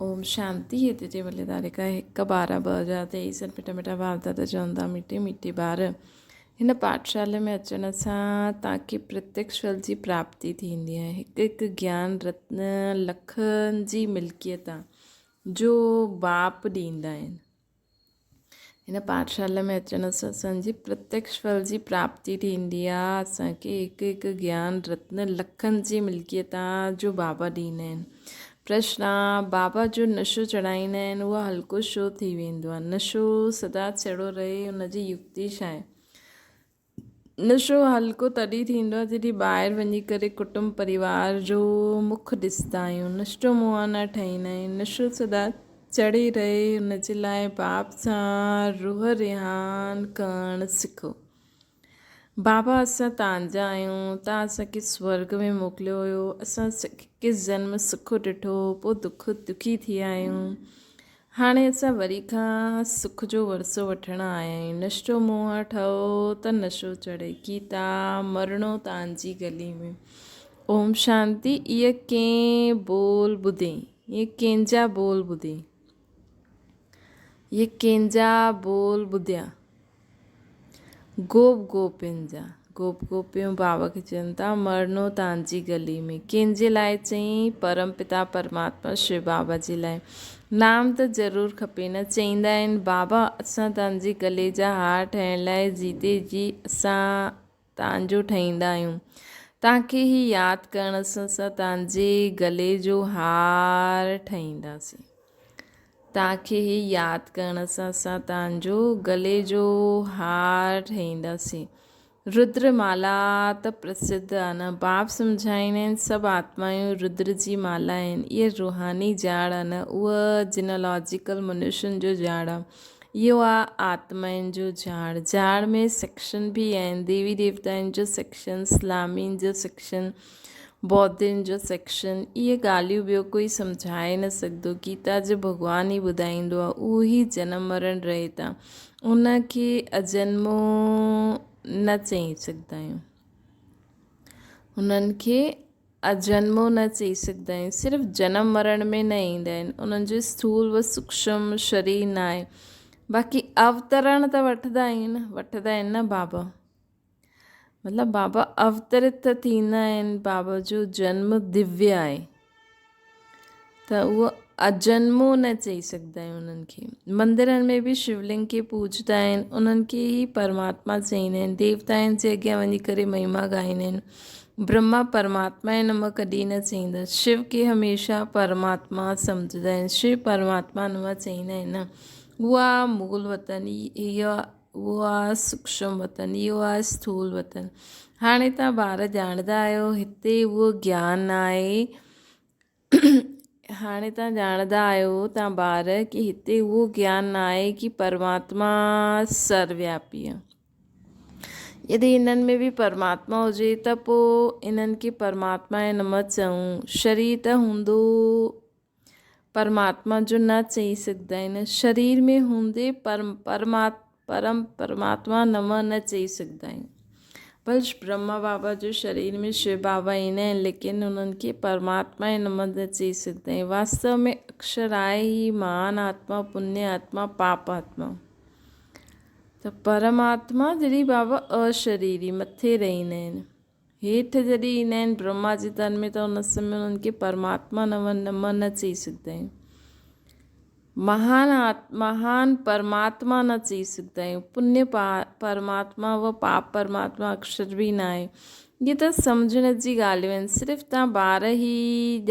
اوم شانتي هتي جي ولي تاريخ هڪ ٻارهن 2023 مٺا مٺا ڀاء دادا چون ٿا مٺي مٺي ٻار هن پاٺشالي ۾ اچڻ سان توهان کي پرتيڪش ڦل جي پراپتي ٿيندي آهي هڪ هڪ گيان رتن لکن جي ملڪيت آهي جو باپ ڏيندا آهن هن پاٺشالا ۾ اچڻ سان اسان جي پرتيڪش ڦل جي پراپتي ٿيندي آ. اسان کي هڪ هڪ گيان رتن لکن جي ملڪيت آ جو بابا ڏيندا آهن. پرشن آ، بابا جو نشو چڙهائيندا آهن اهو هلڪو ڇو ٿي ويندو آ؟ نشو سدا چڙهيو رهي ان جي يڪتي ڇا آهي؟ نشو هلڪو تڏهن ٿيندو آهي جڏهن ٻاهر وڃي ڪري ڪٽنب پريوار جو مک ڏسندا آهيون نشو منهن نه ٺاهيندا آهيون نشو سدا چڙهي رهي ان جي لاء باپ سان روح رهاڻ ڪرڻ سکو. بابا اسان تان جا آهيون تان اسان کي سورڳ ۾ موڪليو هيو اسان هڪ جنم سک ڏٺو پوء دک دکي ٿي آهيون هاڻي اسان وري کان سک جو ورثو وٺڻ آيا آهيون. نشو منهن ٺهو ته نشو چڙهي. گيتا، مرڻو تانجي گلي ۾. اوم شانتي ايء ڪنهن بول ٻڌين. ايء ڪنهن جا بول ٻڌين. ايء ڪنهن جا بول ٻڌيا. گوپ گوپين جا، گوپ گوپيون بابا کي چون ٿا، مرڻو تانجي گلي ۾. ڪنهن جي لاء چئين؟ پرم پتا پرماتما شو بابا جي لاء. نام ته ضرور کپي نه. چئيندا آهن، بابا اسان تانجي گلي جا هار ٺهڻ لاء جيتي جي اسان تانجو ٺهيندا آهيون. تانکي هي ياد ڪرڻ سان اسان تانجي گلي جو هار ٺهينداسين. توهان کي هي ياد ڪرڻ سان اسان توهان جو گلي جو هار ٺهينداسين. ردر مالا ته پرسڌ آ نه. باپ سمجهائيندا آهن سڀ آتمائون ردر جي مالا آهن. اهي روحاني جاڙ آ نه اهو جينالاجيڪل منشين جو جاڙ آ. اهو آ آتمائن جو جاڙ. جاڙ ۾ سيڪشن به آهن. ديوي ديوتائن جو سيڪشن، سلامين جو سيڪشن. بوڌين جو سيڪشن، اهي ڳالهيون ٻيو ڪوئي سمجهائي نه سگهندو، گيتا جو ڀڳوان ئي ٻڌائيندو آهي، اهو ئي جنم مرڻ رهت آهي، ان کي اجنمو نه چئي سگهندا آهيون. انهن کي اجنمو نه چئي سگهندا آهيون، صرف جنم مرڻ ۾ نه ايندا آهن، انهن جو اسٿول و سوڪشم شرير نه آهي، باقي اوترڻ ته وٺندا آهن، وٺندا آهن نه بابا. مطلب بابا اوترت ته ٿيندا آهن بابا جو جنم دويه آهي ته اهو اجنمو نه چئي سگهندا آهيون انهن کي مندرن ۾ به شولنگ کي پوڄندا آهن انهن کي ئي پرماتما چئيندا آهن ديوتائن جي اڳيان وڃي ڪري مهما ڳائيندا آهن برهما پرماتما جي نم ڪڏهن نه چئيندا شو کي هميشه پرماتما سمجهندا آهن شو پرماتما نم چئيندا آهن نه اها مول وطن اها اهو آ سوڪشم وطن، اهو آ اسٿول وطن. هاڻي توهان ٻار ڄاڻندا آهيو هتي اهو گيان آهي. هاڻي توهان ڄاڻندا آهيو توهان ٻار ڪي هتي اهو گيان آهي ڪي پرماتما سروياپي آ. يدي انهن ۾ به پرماتما هجي ته پوء انهن کي پرماتما جي نم چئون. شرير ته هوندو پرماتما جو نه چئي سگهندا آهن. شرير ۾ هوندي پرم پرماتما نمه نه چئي سگهندا آهن. بلڪ برهما بابا جو شرير ۾ شو بابا ايندا آهن ليڪن انهن کي پرماتما جي نمه نه چئي سگهندا آهن. واستو ۾ اڪشر آهي ئي مهان آتما، پني آتما، پاپ آتما. ته پرماتما جڏهن بابا اشريري مٿي رهندا آهن. هيٺ جڏهن ايندا آهن برهما جي تن ۾ ته ان سمي انهن کي پرماتما نم نه چئي سگهندا آهيون. مهان مهان پرماتما نه چئي سگهندا آهيون. پني پرماتما و پاپ پرماتما اڪشر به نه آهي. اهي ته سمجهڻ جي ڳالهيون آهن. صرف توهان ٻار ئي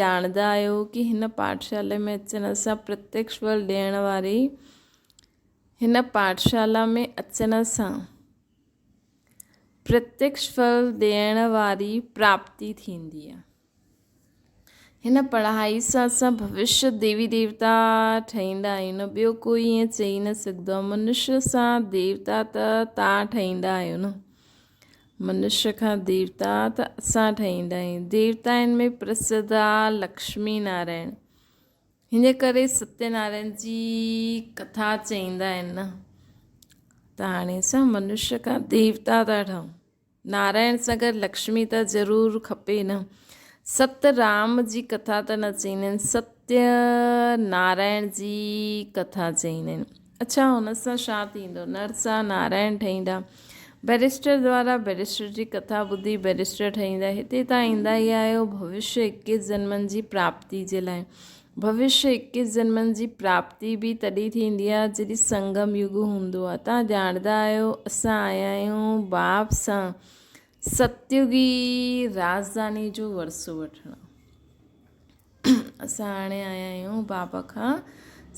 ڄاڻندا آهيو ڪي هن پاٺشالا ۾ اچڻ سان پرتيڪش ڦل ڏيڻ واري هن پاٺشالا ۾ اچڻ سان پرتيڪش ڦل ڏيڻ واري پراپتي ٿيندي آهي. هن پڙهائي سان اسان ڀوشيه ديوي ديوتا ٺهيندا آهيون نه ٻيو ڪوئي ائين چئي نه سگهندو آهي. منشيه سان ديوتا ته تان ٺهيندا آهيو نه. منشيه کان ديوتا ته اسان ٺهيندا آهيون. ديوتائن ۾ پرسڌ آ لڪشمي نارائڻ. هن ڪري ستيه نارائڻ جي ڪٿا چئيندا آهن نه ته هاڻي اسان منشيه کان ديوتا ٿا ٺهون. نارائڻ سان گڏ لڪشمي ته ضرور کپي نه. ست رام جي ڪٿا ته نه چئيندا آهن. ست ستيه نارائڻ جي ڪٿا چئيندا آهن. اڇا هن سان ڇا ٿيندو؟ نر سان نارائڻ ٺهيندا. بئريسٽر دوارا بئريسٽر جي ڪٿا ٻڌي بئريسٽر ٺهيندا. هتي تان ايندا ئي آهيو ڀوشيه اڪيس جنمن جي پراپتي جي لاء. ڀوشيه اڪيس جنمن جي پراپتي به تڏهن ٿيندي آهي جڏهن سنگم يگ هوندو آهي. تان ڄاڻندا آهيو اسان آيا آهيون باپ سان ستيگي راڄڌاني جو ورثو وٺڻ. اسان هاڻي آيا آهيون بابا کان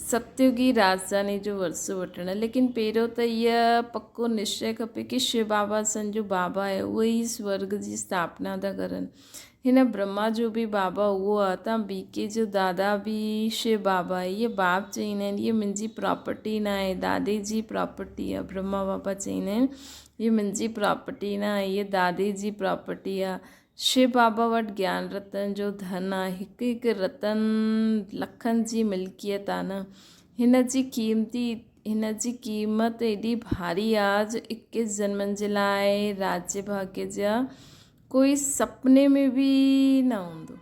ستيگي راڄڌاني جو ورثو وٺڻ. ليڪن پهريون ته هيء پڪو نشچي کپي ڪي شو بابا اسان جو بابا آهي، اهو ئي سورڳ جي اسٿاپنا ٿا ڪرن. هن برهما جو به بابا اهو آهي، تان بي ڪي جو دادا به شو بابا آهي. هيء باپ چئيندا آهن هيء منهنجي پراپرٽي نه آهي، دادي جي پراپرٽي آهي. برهما بابا چئيندا آهن هيء منهنجي پراپرٽي نه آهي، هيء دادي جي پراپرٽي آهي. شو بابا وٽ گيان رتن جو ڌن آهي. هڪ هڪ رتن لکن جي ملڪيت آهي نه. هن جي قيمتي هن جي قيمت ايڏي ڀاري آهي جو اڪيس جنمن جي لاء راجيه ڀاگيه جا ڪوئي سپني ۾ به نه هوندو.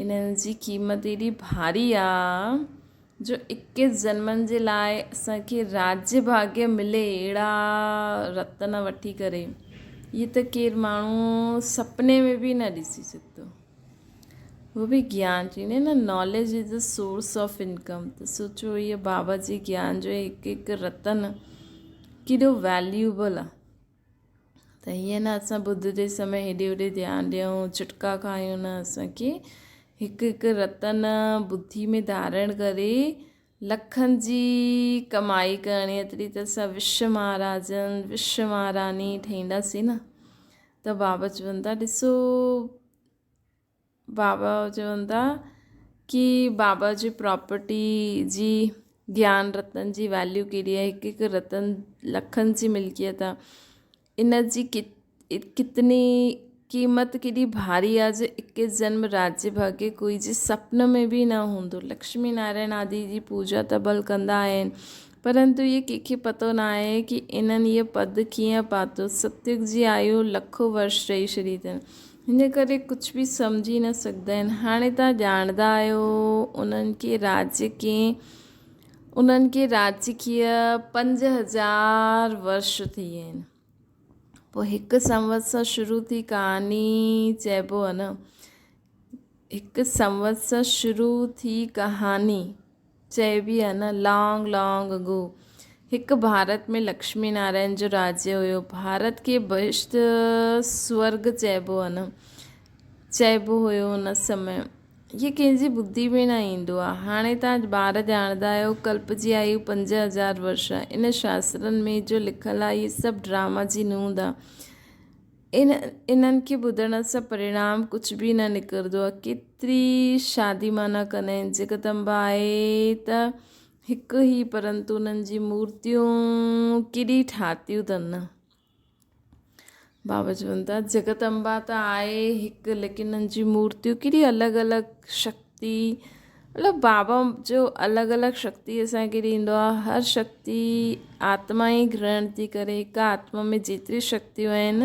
انهن جي قيمت ايڏي ڀاري آ جو اڪيس جنمن جي لاء اسان کي راجيه ڀاگيه ملي اهڙا رتن وٺي ڪري هي ته ڪير ماڻهو سپني ۾ به نه ڏسي سگهندو. هو به گيان چئيندا آهن نه knowledge is the source of income ته سوچو هيء بابا جي گيان جو هڪ هڪ رتن ڪيڏو ويليوبل آ. ته هيئن نه اسان ٻڌ جي سمي هيڏي هوڏي ڌيان ڏيون، چٽڪا کايون نه اسان کي هڪ هڪ رتن ٻڌي ۾ ڌارڻ ڪري لکن جي ڪمائي ڪرڻي ايتري ته اسان وشو مهاراجن وشو مهاراني ٺهينداسين نه ته بابا چون ٿا ڏسو بابا چون ٿا ڪي بابا جي پراپرٽي جي گيان رتن جي ويليو ڪيڏي آهي هڪ هڪ رتن لکن جي ملڪيت آهي ان جي ڪتني قيمت ڪيڏي ڀاري آهي جو اڪيس جنم راجيه ڀاگيه ڪوئي جي سپن ۾ به نه هوندو لڪشمي نارائڻ آدي جي پوڄا ته ڀل ڪندا آهن پرنتو اهي ڪنهن کي پتو نه آهي ڪي انهن اهي پد ڪيئن پاتو ستيگ جي آيو لکو ورش رهي ڇڏي اٿن هن ڪري ڪجهه به سمجهي نه سگهندا آهن. هاڻي توهان ڄاڻندا آهيو انهن کي راجڪي انهن کي راجڪيه 5000 ورش ٿي ويا آهن. پوء هڪ سنوت سان شروع ٿي ڪهاڻي چئبو آهي نه هڪ سنوت سان شروع ٿي ڪهاڻي. چئبي آ نه لانگ لانگ اگو هڪ ڀارت ۾ لڪشمي نارائڻ جو راجيه هيو ڀارت کي بهشت سورگ چئبو آ نه چئبو هيو ان سمي هي ڪنهن جي ٻڌي ۾ نه ايندو آ هاڻي تان ٻار ڄاڻندا آهيو ڪلپ جي آيو 5000 ورش آ ان شاسترن ۾ جو لکل آ هي سڀ ڊراما جي نوند آ انهن کي ٻڌڻ سان پرڻام ڪجهه به نه نڪرندو آهي. ڪيتري شادي معنيٰ ڪندا آهن. جگدمبا آهي ته هڪ ئي پرنتو انهن جي مورتيون ڪيڏي ٺاتيون اٿن نه. بابا چون ٿا جگدمبا ته آهي هڪ ليڪن انهن جي مورتيون ڪيڏي الڳ الڳ شڪتي مطلب بابا جو الڳ الڳ شڪتي اسان کي ڏيندو آهي هر شڪتي آتما ئي گرهڻ ٿي ڪري هڪ آتما ۾ جيتري شڪتيون آهن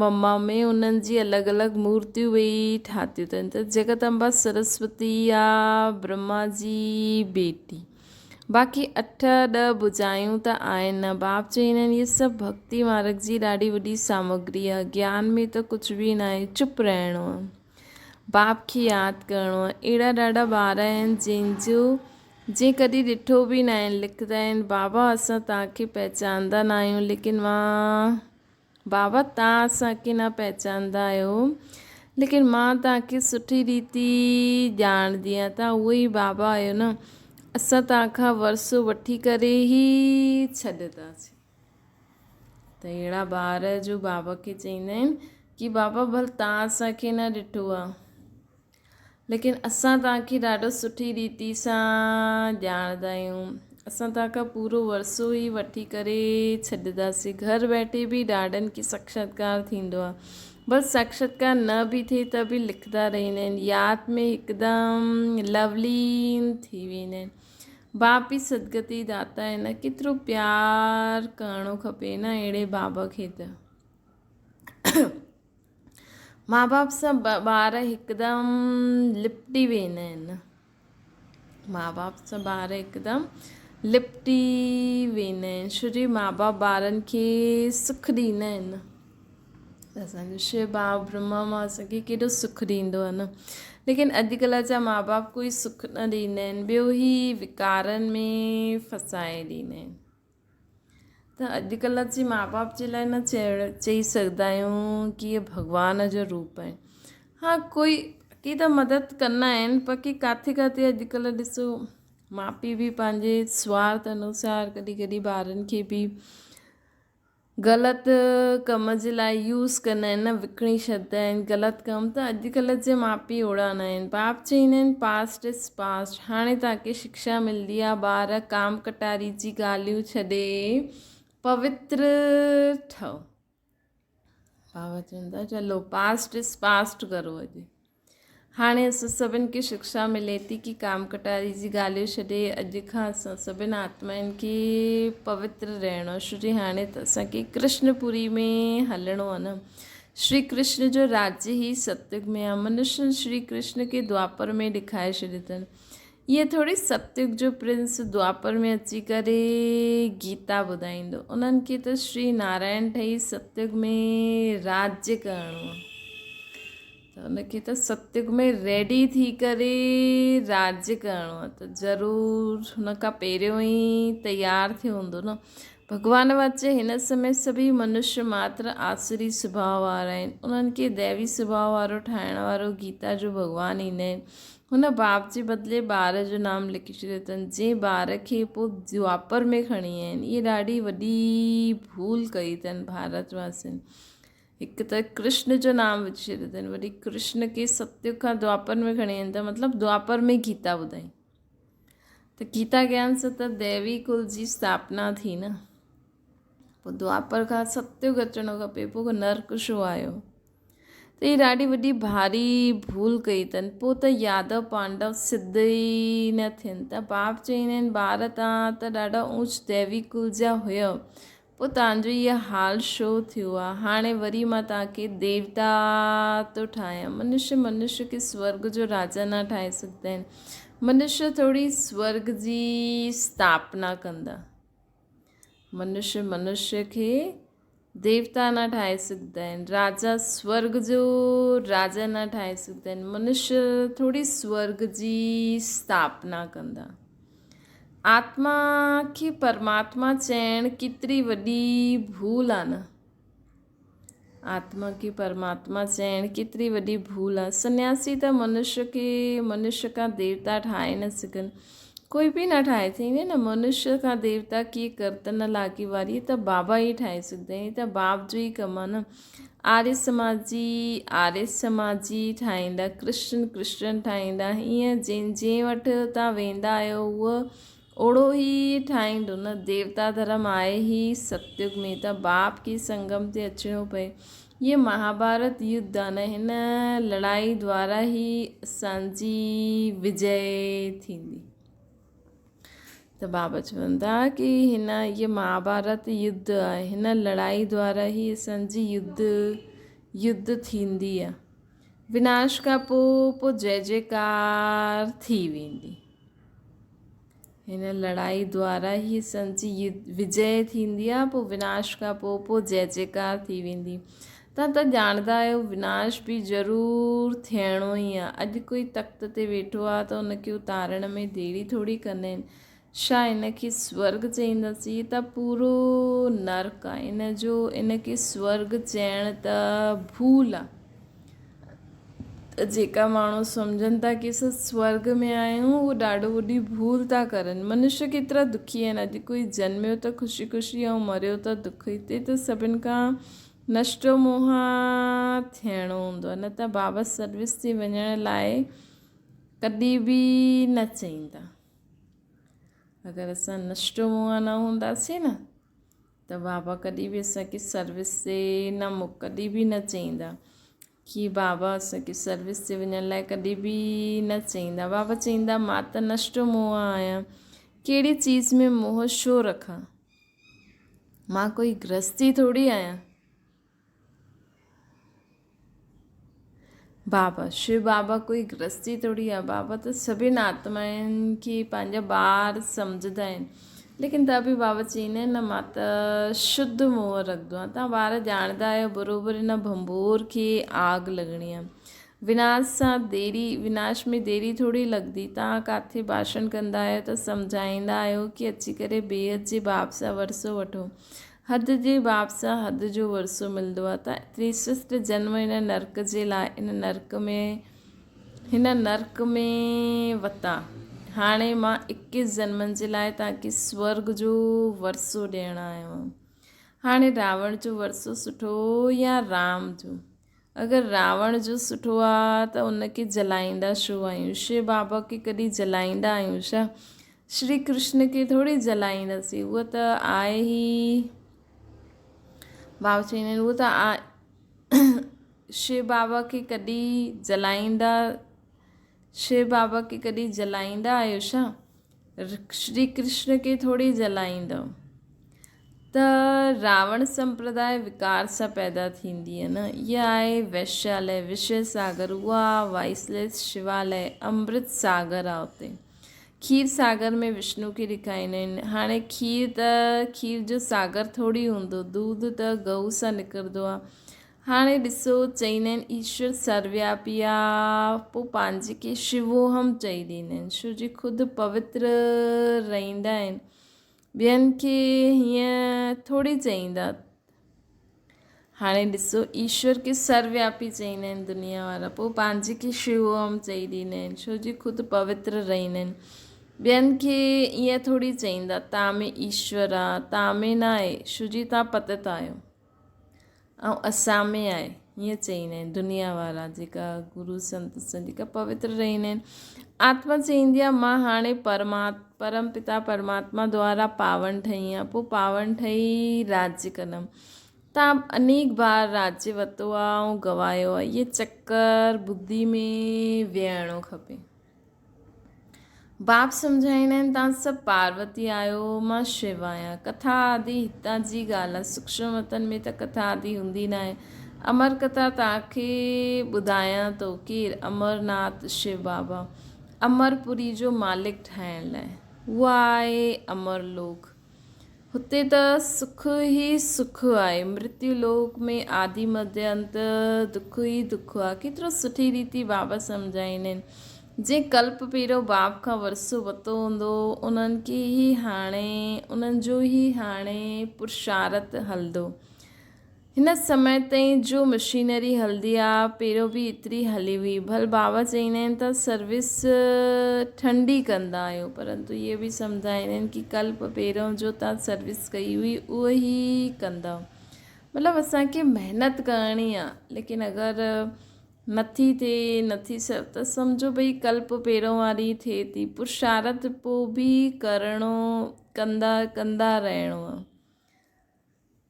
مما ۾ انهن جي الڳ الڳ مورتيون ويهي ٺاتيون اٿن ته جگت امبا سرسوتي آ برهما جي بيٽي باقي اٺ ڏهه بجايون ته آهن نه باپ چئين آهن هي سڀ ڀڳتي مارگ جي ڏاڍي وڏي سامگري آهي گيان ۾ ته ڪجهه به ناهي چپ رهڻو آهي باپ کي ياد ڪرڻو آهي. اهڙا ڏاڍا ٻار آهن جن جو جنهن ڪڏهن ڏٺو به ناهن لکندا آهن بابا اسان توهان کي پهچاندا ناهيون ليڪن مان بابا توهان اسان کي نه پهچاندا آهيو ليڪن مان توهان کي سٺي ريتي ڄاڻندي آهيان توهان اهو ئي بابا آهيو نه اسان توهان کان ورثو وٺي ڪري ئي ڇڏنداسين. ته اهڙا ٻار جو بابا کي چئيندا آهن ڪي بابا ڀل تان اسان کي نه ڏٺو آ ليڪن اسان توهان کي ڏاڍو سٺي ريتي سان ڄاڻندا آهيون اسان توهان کان پورو ورثو ئي وٺي ڪري ڇڏنداسين گهر ويٺي به ڏاڍن کي ساڪشاتڪار ٿيندو آ بس ساڪشاتڪار نه به ٿئي ته به لکندا رهندا آهن ياد ۾ هڪدم لولين ٿي ويندا آهن باپ ئي سدگتي داتا آهي نه ڪيترو پيار ڪرڻو کپي نه اهڙي بابا کي ته. ماء باپ سان ٻار هڪدم لپٽي ويندا آهن. ماء باپ سان ٻار هڪدم لپٽي ويندا آهن ڇو جي ماء باپ ٻارن کي سک ڏيندا آهن ته اسانجو شو بابا برهما مان اسانکي ڪيڏو سک ڏيندو آهي نه ليڪن اڄڪلهه جا ماء باپ ڪوئي سک نه ڏيندا آهن ٻيو هي وڪارن ۾ ڦسائي ڏيندا آهن ته اڄڪلهه جي ماء باپ جي لاء نه چئڻ چئي سگهندا آهيون ڪي اهي ڀڳوان جو روپ آهن ها ڪوئي ڪي ته مدد ڪندا آهن پر ڪي ڪاٿي ڪاٿي اڄڪلهه ڏسو ماء پيء به پنهنجي سوارٿ انوسار ڪڏهن ڪڏهن ٻارن کي به غلط ڪم جي لاء يوز ڪندا آهن نه وڪڻي ڇڏدا آهن غلط ڪم ته اڄڪلهه جي ماء پيء اوڙا نه آهن باپ چئيندا آهن پاسٽ از پاسٽ هاڻي توهان کي شڪشا ملندي آهي ٻار ڪام ڪٽاري جي ڳالهيون ڇڏي پوتر ٺهو بابا چون ٿا چلو پاسٽ از پاسٽ ڪرو اڄ هاڻي اسان سڀن کي شڪشا ملي ٿي ڪي ڪام ڪٽاري جي ڳالهيون ڇڏي اڄ کان اسان سڀن آتمائن کي پوتر رهڻو آهي ڇو جي هاڻي ته اسان کي ڪرشن پوري ۾ هلڻو آهي نه شري ڪرشن جو راجيه ئي ستيگ ۾ آهي منشن شري ڪرشن کي دوآپر ۾ ڏکائي ڇڏيو اٿن ائين ٿوري ستيگ جو پرنس دوآپر ۾ اچي ڪري گيتا ٻڌائيندو انهن کي ته شري نارائڻ ٺهي ستيگ ۾ راجيه ڪرڻو آهي ته ان کي ته ستيگ ۾ ريڊي ٿي ڪري راڄ ڪرڻو آهي ته ضرور هن کان پهريون ئي تيار ٿيو هوندو نه. ڀڳوان واچ هن سمي سڀئي منشيه ماتر آسري سڀاء وارا آهن. انهن کي ديوي سڀاء وارو ٺاهڻ وارو گيتا جو ڀڳوان ئي نه آهن. هن باپ جي بدلي ٻار جو نام لکي ڇڏيو اٿن جنهن ٻار کي پوء دوآپر ۾ کڻي آيا آهن. اهي ڏاڍي وڏي ڀول ڪئي اٿن ڀارت واسين. هڪ ته ڪرشن جو نام وجهي ڇڏيو اٿن وري ڪرشن کي ستيگ کان دوآپر ۾ کڻي آيا ته مطلب دوآپر ۾ گيتا ٻڌائين ته گيتا گيان سان ته ديوي ڪل جي اسٿاپنا ٿي نه پوء دوآپر کان ستيگ اچڻو کپي پوء نرڪ ڇو آيو ته هي ڏاڍي وڏي ڀاري ڀول ڪئي اٿن پوء ته يادو پانڊو سڌ ئي نه ٿين ته باپ چئيندا آهن ٻار تان ته ڏاڍا اوچ ديوي ڪل جا هيو پوء توهان جو هيء حال ڇو ٿيو آ؟ هاڻي وري مان توهان کي ديوتا ٿو ٺاهيان. منشي منشي کي سورڳ جو راجا نه ٺاهي سگهندا آهن. منشي ٿوري سورڳ جي اسٿاپنا ڪندا. منشي منشي کي ديوتا نه ٺاهي سگهندا آهن. راجا سورڳ جو راجا نه ٺاهي سگهندا آهن. منشي ٿوري سورڳ جي اسٿاپنا ڪندا. آتما کي پرماتما چئڻ ڪيتري وڏي ڀول آ نه. آتما کي پرماتما چئڻ ڪيتري وڏي ڀول آ. سنياسي ته منش کي منش کان ديوتا ٺاهي نه سگهن. ڪوئي به نه ٺاهي سگهي نه منش کان ديوتا ڪي ڪرت نه لاڳي واري ته بابا ئي ٺاهي سگهندا آهن ته باپ جو ئي ڪم آ نه. آريه سماجي آريه سماجي ٺاهيندا، ڪرسچن ڪرسچن ٺاهيندا، هيئن جنهن جنهن وٽ توهان ويندا آهيو هوء اوڙو ئي ٺاهيندو نه. ديوتا ڌرم آهي ئي ستيگ ۾ ته باپ کي سنگم تي اچڻو پئي. هيء مهاڀارت يڌ آهي نه، هن لڙائي دوارا ئي اسان جي وجئه ٿيندي. ته بابا چون ٿا ڪي هن هيء مهاڀارت يڌ آهي هن لڙائي دوارا ئي اسان جي يڌ يڌ ٿيندي آهي وناش کان پوء پوء جئي جئڪار ٿي ويندي هن لڙائي دوارا ئي اسان جي وجئي ٿيندي آهي پوء وناش کان پوء پوء جئي جئڪار ٿي ويندي تان ته ڄاڻندا آهيو وناش به ضرور ٿيڻو ئي آ. اڄ ڪوئي تخت تي ويٺو آ ته ان کي اتارڻ ۾ ديري ٿوري ڪندا آهن. ڇا ان کي سورڳ چئينداسين؟ هي ته پورو نرڪ آ. ان جو ان کي سورڳ چئڻ ته ڀول آ. ته جيڪا ماڻهو سمجهن ٿا ڪي اسان سورڳ ۾ آهيون اهو ڏاڍو وڏي ڀول ٿا ڪرن. منشي ڪيترا دکي آهن. اڄ ڪوئي جنميو ته خوشي خوشي ۽ مريو ته دک. هتي ته سڀن کان نشٽو موهان ٿيڻو هوندو آهي نه ته بابا سروس تي وڃڻ لاء ڪڏهن به نه چئيندا. اگر اسان نشٽو موهان نه هونداسين نه ته بابا ڪڏهن به اسان کي سروس تي نه ڪڏهن به نه چئيندا ڪي بابا اسان کي سروس تي وڃڻ لاء ڪڏهن به نه چئيندا. بابا چئيندا مان ته نشٽو موهان آهيان ڪهڙي چيز ۾ موهه ڇو رکان. مان ڪوئي گرهستي ٿوري آهيان. بابا، شو بابا ڪوئي گرهستي ٿوري آهي، بابا ته سڀن آتمائن کي پنهنجا ٻار سمجهندا آهن. ليڪن ته به بابا چئيندا آهن نه مان ته شڌ موهه رکندو آهيان. توهان ٻار ڄاڻندا آهيو بروبر هن ڀنڀور کي آگ لڳڻي آهي. وناش سان ديري، وناش ۾ ديري ٿوري لڳندي. توهان ڪاٿي ڀاشڻ ڪندا آهيو ته سمجهائيندا آهيو ڪي اچي ڪري بيحد جي باب سان ورثو وٺو. حد جي باب سان حد جو ورثو ملندو آهي ته تريسسٽ جنم هن نرڪ جي لاء هن نرڪ ۾ هن نرڪ ۾ وتا. هاڻي مان اڪيس جنمن جي لاء توهان کي سورڳ جو ورثو ڏيڻ آيو آهيان. هاڻي راوڻ جو ورثو سٺو يا رام جو؟ اگر راوڻ جو سٺو آ ته ان کي جلائيندا ڇو آهيون؟ شو بابا کي ڪڏهن جلائيندا آهيون ڇا؟ شري ڪرشن کي ٿوري جلائينداسين، اهو ته آهي ئي بابا چوندا آهن اهو ته آ شو بابا کي ڪڏهن جلائيندا شو بابا کي ڪڏهن جلائيندا آهيو ڇا؟ شري ڪرشن کي ٿوري جلائيندؤ ته راوڻ سمپرداء وڪار سان پيدا ٿيندي آهي نه اها آهي ويشياليه وشيه ساگر اها وائسليس شواليه امرت ساگر آهي اتي کير ساگر ۾ وشنو کي ڏيکاريندا آهن هاڻي کير ته کير جو ساگر ٿوري هوندو دودھ ته گئو سان نڪرندو آهي هاڻي ڏسو چئيندا آهن ايشور سروياپي آ پوء پنهنجي کي شووهم چئي ڏيندا آهن شو جي خود پوتر رهندا آهن ٻين کي هيئن ٿوري چئيندا هاڻي ڏسو ايشور کي سروياپي چئيندا آهن دنيا وارا پوء پنهنجي کي شووهم چئي ڏيندا آهن شو جي خود پوتر رهندا آهن ٻين کي ائين ٿوري چئيندا تان ۾ ايشور آ تان ۾ نه آهي شو جي تان پتت آهيو ۽ اسان ۾ آهي هيئن چئيندا آهن دنيا وارا جيڪا گرو سنت سان جيڪا پوتر رهندا آهن آتما چئيندي آهي مان هاڻي پرما پرم پتا پرماتما دوارا پاون ٺهي آهيان پوء پاون ٺهي راڄ ڪندم تان انيڪ بار راڄ ورتو آهي ۽ گوايو آهي اهي چڪر ٻڌي ۾ ويهڻو کپي باپ سمجهائيندا آهن توهان سڀ پاروتي آهيو مان شو آهيان. ڪٿا آدي هتان جي ڳالهه آهي سوڪشم وطن ۾ ته ڪٿا آدي هوندي ناهي. امر ڪٿا توهان کي ٻڌايان ٿو. ڪير؟ امرناٿ شو بابا امر پوري جو مالڪ ٺاهڻ لاء. اهو آهي امر لوڪ. هتي ته سک ئي سک آهي. مرتيو لوڪ ۾ آدي مڌ انت دک ئي دک آهي. ڪيترو سٺي ريتي بابا سمجهائيندا آهن. جنهن ڪلپ پهريون باپ کان ورثو ورتو هوندو انهن کي ئي هاڻي انهن جو ئي هاڻي پرشارت هلندو. هن سمي تائين جو مشينري هلندي آ پهريون به ايتري هلي هئي. ڀل بابا چئيندا آهن ته سروس ٺنڊي ڪندا آهيو پرنتو اهي به سمجهائيندا آهن ڪي ڪلپ پهريون جو تان سروس ڪئي هئي اهو ئي ڪندؤ. مطلب اسان کي محنت ڪرڻي آ ليڪن اگر نٿي ٿئي نٿي ته سمجهو ڀئي ڪلپ پهريون واري ٿئي ٿي پرشارت پو به ڪرڻو ڪندا ڪندا رهڻو آ.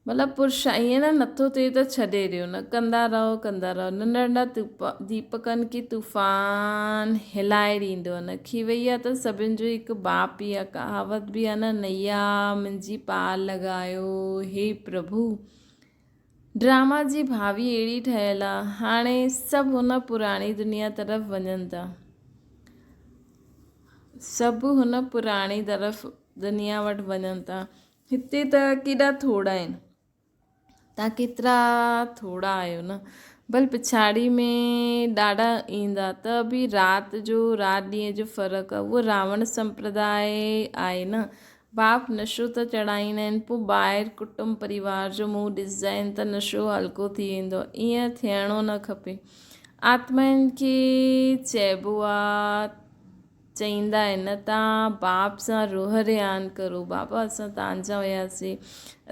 مطلب پرش ائين نه نٿو ٿئي ته ڇڏي ڏيو نه ڪندا رهو ڪندا رهو ننڍا ننڍا ديپڪن کي طوفان هلائي ڏيندو آهي نه کي وئي آهي ته سڀن جو هڪ باپ ئي آهي ڪهاوت به آهي نه نيا منهنجي پار لڳايو هي پرڀو ڊراما جي ڀاوي اهڙي ٺهيل آهي هاڻي سڀ هن پراڻي دنيا طرف وڃن ٿا سڀ هن پراڻي طرف دنيا وٽ وڃن ٿا هتي ته ڪيڏا ٿورا آهن. توهان ڪيترا ٿورا آهيو نه. ڀل پڇاڙي ۾ ڏاڍا ايندا ته به رات جو رات ڏينهن جو فرق آهي. اهو راوڻ سمپرداء آهي نه. باپ نشو ته چڙهائيندا آهن پوء ٻاهر ڪٽنب پريوار جو منهن ڏسندا آهن ته نشو هلڪو ٿي ويندو آهي. ائين ٿيڻو نه کپي. آتمائن کي چئبو آهي. چئيندا آهن نه تان باپ سان روح ريان ڪرو بابا اسان تان جا هياسي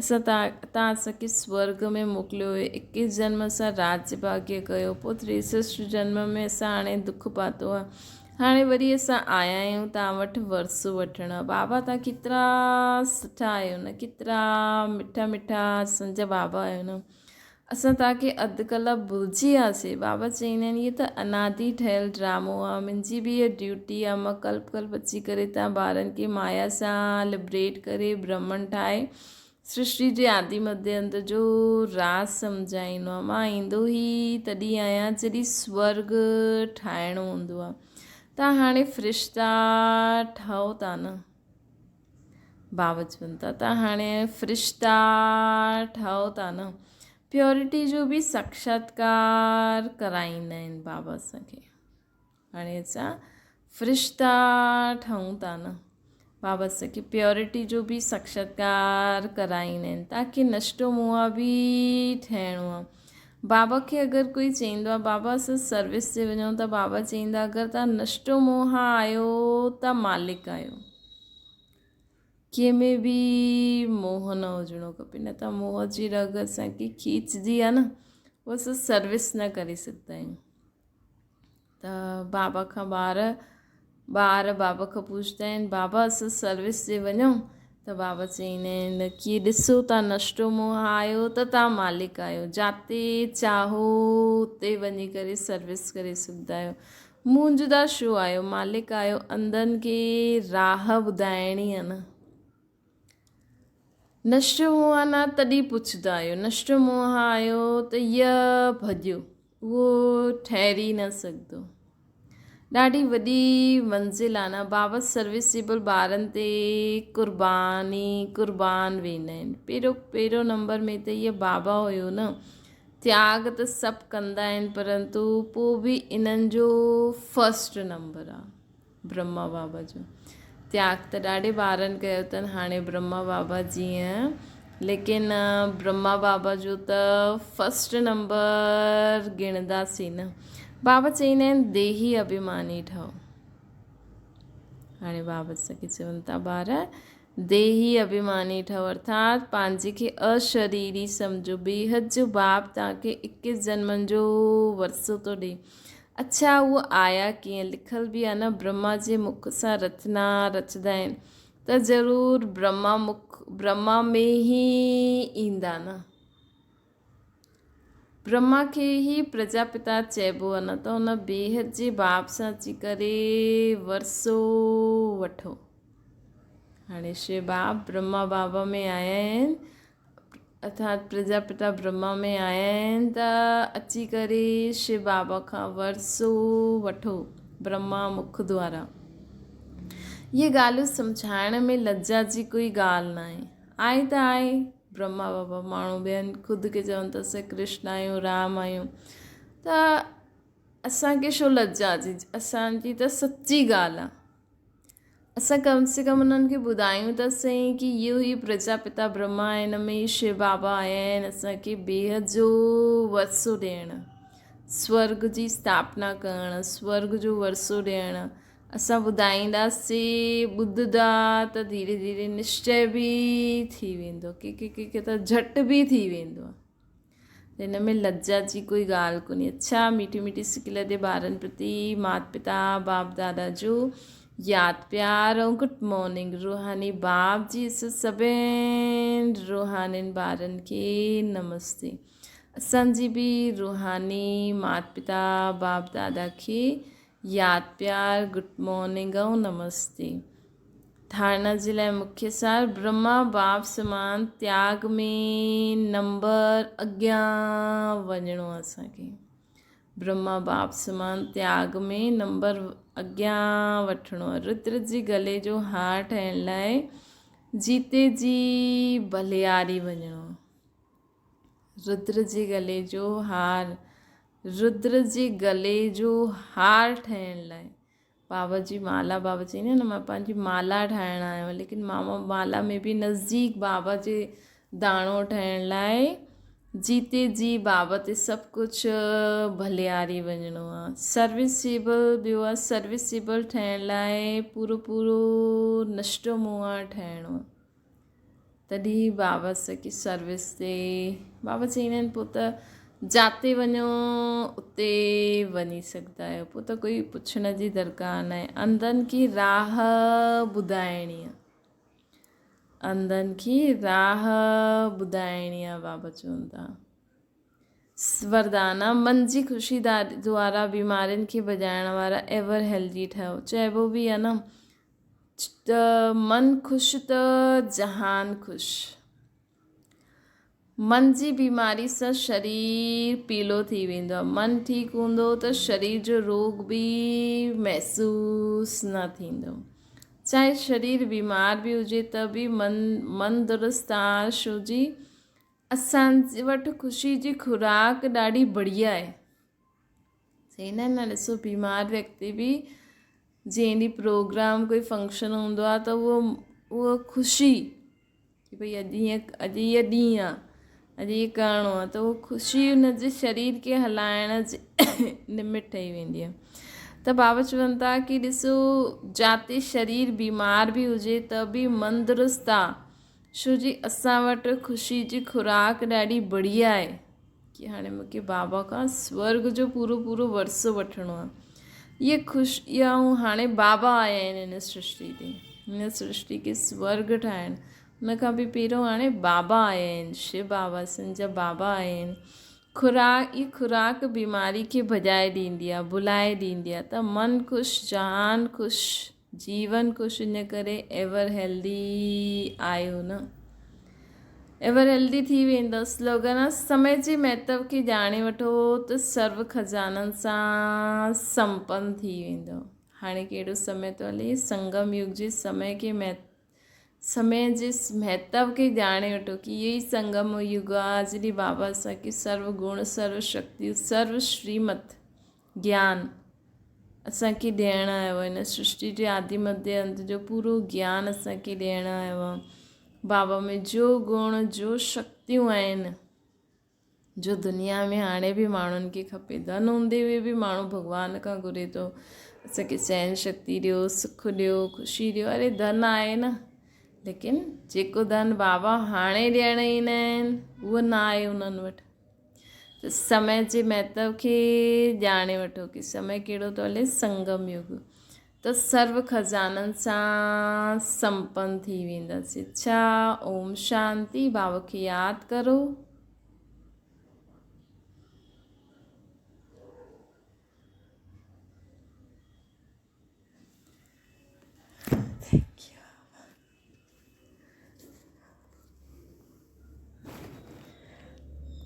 اسان تان اسان کي سورگ ۾ موڪليو هيو اڪيس جنم اسان راج ڀاگيه ڪيو پوء تريسٺ جنم ۾ اسان هاڻي دک پاتو آهي هاڻي وري اسان آيا آهيون تان وٽ ورثو وٺڻ بابا تان ڪيترا سٺا آهيو نه ڪيترا مٺا مٺا اسان جا بابا آهيو نه اسان توهان کي اڌ ڪلاڪ ڀلجي وياسين. بابا چئيندا آهن، هيء ته انادي ٺهيل ڊرامو آ. منهنجي به هيء ڊيوٽي آ. مان ڪلپ ڪلپ اچي ڪري توهان ٻارن کي مايا سان لبريٽ ڪري برهمڻ ٺاهي سرشٽي جي آدي مڌي انت جو راز سمجهائيندو آهي. مان ايندو ئي تڏهن آهيان جڏهن سورڳ ٺاهڻو هوندو آهي. توهان هاڻي فرشتا ٺهو ٿا نه؟ بابا چون ٿا ته هاڻي فرشتا ٺهو ٿا نه؟ پيورٽي جو به ساکشاتڪار ڪرائيندا آهن بابا اسان کي. هاڻي اسان فرشتا ٺهون ٿا نه؟ بابا اسان کي پيورٽي جو به ساکشاتڪار ڪرائيندا آهن تاڪي نشٽو موها به ٺهڻو آهي. بابا کي اگر ڪوئي چئيندو آهي بابا اسان سروس تي وڃون ته بابا چئيندا اگر تان نشٽو موها آهيو ته مالڪ آهيو. ڪنهن ۾ به موهه نه هجڻو کپي نه ته موهه جي رڳ اسان کي کيچجي آهي نه پوء اسان سروس نه ڪري سگهندا آهيون. ته بابا کان ٻار ٻار بابا کان پڇندا آهن بابا اسان سروس تي وڃون ته بابا چئيندا آهن ڪي ڏسو تان نشٽو موهه آهيو ته تان مالڪ آهيو جاتي چاهو اتي وڃي ڪري سروس ڪري سگهندا آهيو مونجهندا ڇو آهيو مالڪ آهيو انڌن کي راهه ٻڌائڻي آهي نه نشٽو موهه نه تڏهن پڇندا آهيو نشٽو موهه آهيو ته يه ڀڄيو اهو ٺهري نه سگهندو. ڏاڍي وڏي منزل آ نه بابا سروسيبل ٻارن تي قربان ئي قربان ويندا آهن پهريون پهريون نمبر ۾ ته اهي بابا هيو نه تياڳ ته سڀ ڪندا آهن پرنتو پوء به انهن جو فرسٽ نمبر آ. برهما بابا جو تياڳ ته ڏاڍي ٻارن ڪيو اٿن هاڻي برهما بابا جيئن ليڪن برهما بابا جو ته فرسٽ نمبر ڳڻنداسين نه بابا چئيندا آهن ديهي اڀيماني ٺهو هاڻي بابا سکي چون ٿا ٻار ديهي اڀيماني ٺهو ارٿات پنهنجي کي اشريري سمجهو بيحد جو باپ توهان کي اڪيس جنمن جو ورثو ٿو ڏئي اڇا اهو آيا ڪيئن؟ لکيل به آهي نه برهما جي مک سان رچنا رچندا آهن ته ضرور برهما مک برهما ۾ ئي ايندا نه. برهما کي ئي پرجاپتا چئبو آهي نه ته ان بيحد جي باپ سان اچي ڪري ورثو وٺو. هاڻي شو باب برهما بابا ۾ آيا آهن ارٿات پرجاپتا برهما ۾ آيا آهن ته اچي ڪري شو بابا کان ورثو وٺو برهما مک دوارا. اهي ڳالهيون سمجهائڻ ۾ لڄا جي ڪوئي ڳالهه ناهي. آهي ته آهي برهما بابا ماڻهو ٻين خود کي چون ته اسين ڪرشن آهيون رام آهيون ته اسان کي ڇو لڄا جي اسان جي ته سچي ڳالهه آهي. اسان ڪم سي ڪم انهن کي ٻڌايون ته سهي ڪي اهو ئي پرجاپتا برهما آهي ان ۾ ئي شو بابا آيا آهن اسان کي بيحد جو ورثو ڏيڻ سورگ جي اسٿاپنا ڪرڻ سورگ جو ورثو ڏيڻ اسان ٻڌائينداسين ٻڌندا ته ڌيري ڌيري نشچي به ٿي ويندو ڪي ڪي ڪي ته جهٽ به ٿي ويندو آهي ته ان ۾ لڄا جي ڪوئي ڳالهه ڪونهي. اڇا ميٺي ميٺي سڪيلڌي ٻارن پرتي مات پتا باپ دادا جو ياد پيار ۽ گڊ مارننگ روحاني باپ جي سڀين روحانين ٻارن کي نمستي اسان جي به روحاني مات پتا باپ دادا کي ياد پيار گڊ مارننگ ۽ نمستي ڌارڻا جي لاء مکيه سار برهما باپ سمان تياڳ ۾ نمبر اڳيان وڃڻو اسان کي برهما باپ سمان تياڳ ۾ نمبر اڳيان وٺڻو ردر جي گلي جو هار ٺهڻ لاء جيتي جي ڀلياري وڃڻو ردر جي گلي جو هار ردر جي گلي جو هار ٺهڻ لاء بابا جي مالا بابا چئيندا آهن نه مان پنهنجي مالا ٺاهڻ آيو آهيان ليڪن ماما مالا ۾ به نزديڪ بابا جي داڻو ٺاهڻ لاء جيتي جي بابا تي سڀ ڪجهه ڀلياري وڃڻو آهي سروسيبل ٻيو آهي سروسيبل ٺهڻ لاء پورو پورو نشٽو موها ٺهڻو آهي تڏهن بابا سکي سروس تي بابا چئيندا آهن پوء ته جاتي وڃو اتي وڃي سگهندا آهيو پوء ته ڪوئي پڇڻ جي درڪار ناهي انڌن کي راهه ٻڌائڻي آهي انڌن کي راهه ٻڌائڻي آهي بابا چون ٿا وردانا من جي خوشي دوارا بيمارين کي ڀڄائڻ وارا ايور هيلدي ٺهيو چئبو به آهي نه ته من خوش ته جهان خوش. من جي بيماري سان شرير پيلو ٿي ويندو آهي. من ٺيڪ هوندو ته شرير جو روڳ به محسوس نه ٿيندو. چاهي شرير بيمار به هجي ته به من من درست آهي ڇو جي اسان وٽ خوشي جي خوراڪ ڏاڍي بڙيا آهي. چئيندا آهن نه ڏسو بيمار ويڪتي به جنهن ڏينهن پروگرام ڪوئي فنڪشن هوندو آهي ته اهو اهو خوشي ڪي ڀئي اڄ هيئن اڄ هيء ڏينهن آهي اڄ هيء ڪرڻو آهي ته اهو خوشي ان جي شرير کي هلائڻ جي لمٽ ٺهي ويندي آهي ته بابا چون ٿا ڪي ڏسو جاتي شرير بيمار به هجي ته به من درست آهي ڇو جي اسان وٽ خوشي جي خوراڪ ڏاڍي بڙيا آهي ڪي هاڻي مون کي بابا کان سورگ جو پورو پورو ورثو وٺڻو آهي. اهي خوش اها ۽ هاڻي بابا آيا آهن هن سرشٽي تي هن سرشٽي کي سورگ ٺاهڻ ان کان به پهريون هاڻي بابا آيا آهن شو بابا سن جا بابا آيا آهن خوراڪ اي خوراڪ بيماري کي ڀڄائي ڏيندي آهي ڀلائي ڏيندي آهي ته من خوش جهان خوش جيون خوش ان ڪري ايور هيلدي آهيو نه ايور هيلدي ٿي ويندو سلوگن آ سمي جي مهتو کي ڄاڻي وٺو ته سرو خزانن سان سمپن ٿي ويندو هاڻي ڪهڙو سمي ٿو هلي سنگم يگ جي سمي کي سمي جي مهتو کي ڄاڻي وٺو ڪي اهو ئي سنگم يگ آ جڏهن بابا اسان کي سرو گڻ سرو شڪتيون سرو شريمت گيان اسان کي ڏيڻ آيو آهي هن سرشٽي جي آدي مڌي انت جو پورو گيان اسان کي ڏيڻ آيو آهي بابا ۾ جو گڻ جو شڪتيون آهن جو دنيا ۾ هاڻي به ماڻهن کي کپي ڌن هوندي هوئي به ماڻهو ڀڳوان کان گهري ٿو اسان کي سهن شڪتي ڏيو سک ڏيو خوشي ڏيو اري ڌن آهي نه ليڪن جيڪو ڌن بابا هاڻي ڏيڻ ايندا آهن اهو نه آهي انهن وٽ ته سمي جي مهتو کي ڄاڻي وٺو ڪي سمي ڪهڙو ٿو هلي سنگم يگ ته سرو خزانن سان سمپن ٿي وينداسين اڇا اوم شانتي بابا کي ياد ڪرو.